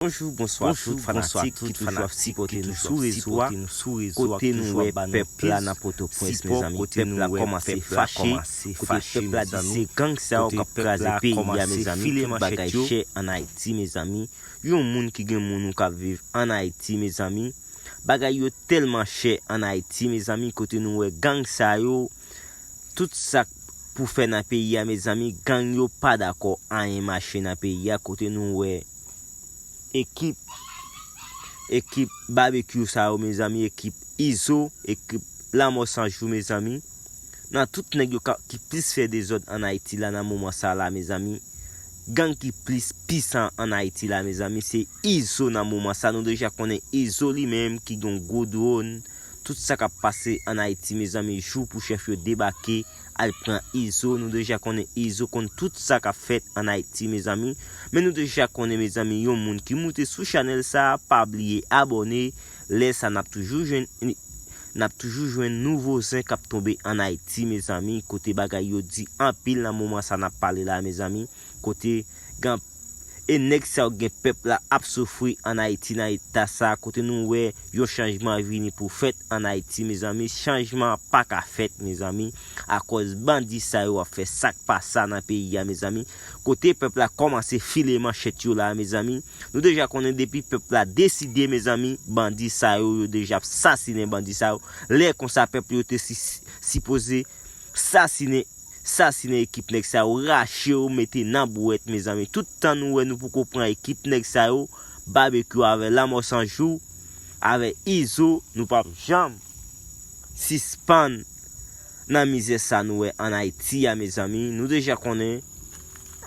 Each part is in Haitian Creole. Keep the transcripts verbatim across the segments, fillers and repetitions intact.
Bonjou, bonswa tout fanatik ki toujou ap sipòte nou sou rezo a. Kote nou wè pèp la nan Pòtoprens, mezanmi, pèp la kòmanse fache. Kote pèp la di se gang sa yo k ap kraze peyi a, mezanmi. Tout bagay chè ann Ayiti, mezanmi. Yon moun ki gen moun ou k ap viv ann Ayiti, mezanmi. Bagay yo tèlman chè ann Ayiti, mezanmi, kote nou wè gang sa yo, tout sa k pou fè nan peyi a, mezanmi, gang yo pa dakò anyen mache nan peyi a, kote nou wè ekip, ekip Babekyou sa yo, mezanmi, ekip Izo, ekip Lanmò San Jou, mezanmi. Nan tout nèg yo ka, ki plis fè dezòd ann Ayiti la nan moman sa la, mezanmi. Gang ki plis pisan ann Ayiti la, mezanmi, se Izo nan moman sa. Nou deja konnen Izo li menm ki gen gwo dwòn. Tout sa k ap pase ann Ayiti, mezanmi, jou pou chèf yo debake, al pran Izo. Nou deja konnen Izo konn tout sa k ap fèt ann Ayiti, mezanmi. Men nou deja konnen, mezanmi, yon moun ki moute sou chanèl sa, pa bliye abòne. Lè sa, n ap toujou jwenn, n ap toujou jwenn nouvo zen k ap tonbe ann Ayiti, mezanmi. Kote bagay yo di anpil nan moman sa n ap pale la, mezanmi. Kote gen, e nèg sa yo gen pèp la ap soufri ann Ayiti nan eta sa, kote nou wè yon chanjman vini pou fèt ann Ayiti, mezanmi. Chanjman pa ka fèt, mezanmi, akòz bandi sa yo ap fè sa k pa sa nan peyi a, mezanmi. Kote pèp la kòmanse file manchèt yo la, mezanmi. Nou deja konnen depi pèp la deside, mezanmi, bandi sa yo, yo deja ap sasinen bandi sa yo. Lè konsa, pèp yo te si, sipoze sasinen, sasinen ekip nèg sa yo, rache yo, mete nan bwèt, mezanmi. Tout tan nou wè nou poko pran ekip nèg sa yo, Babekyou avè Lanmò San Jou, avè Izo, nou p ap janm sispann nan mizè sa nou wè ann Ayiti a, mezanmi. Nou deja konnen,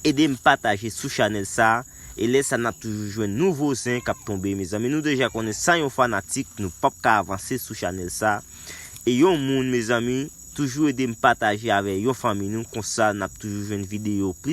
ede m pataje sou chanèl sa, e lè sa n ap toujou jwenn nouvo zen k ap tonbe, mezanmi. Nou deja konnen, san yon fanatik, nou p ap ka avanse sou chanèl sa. E yon moun, mezanmi, toujou ede m pataje avè yon fanmi nou, konsa n ap toujou jwenn videyo plis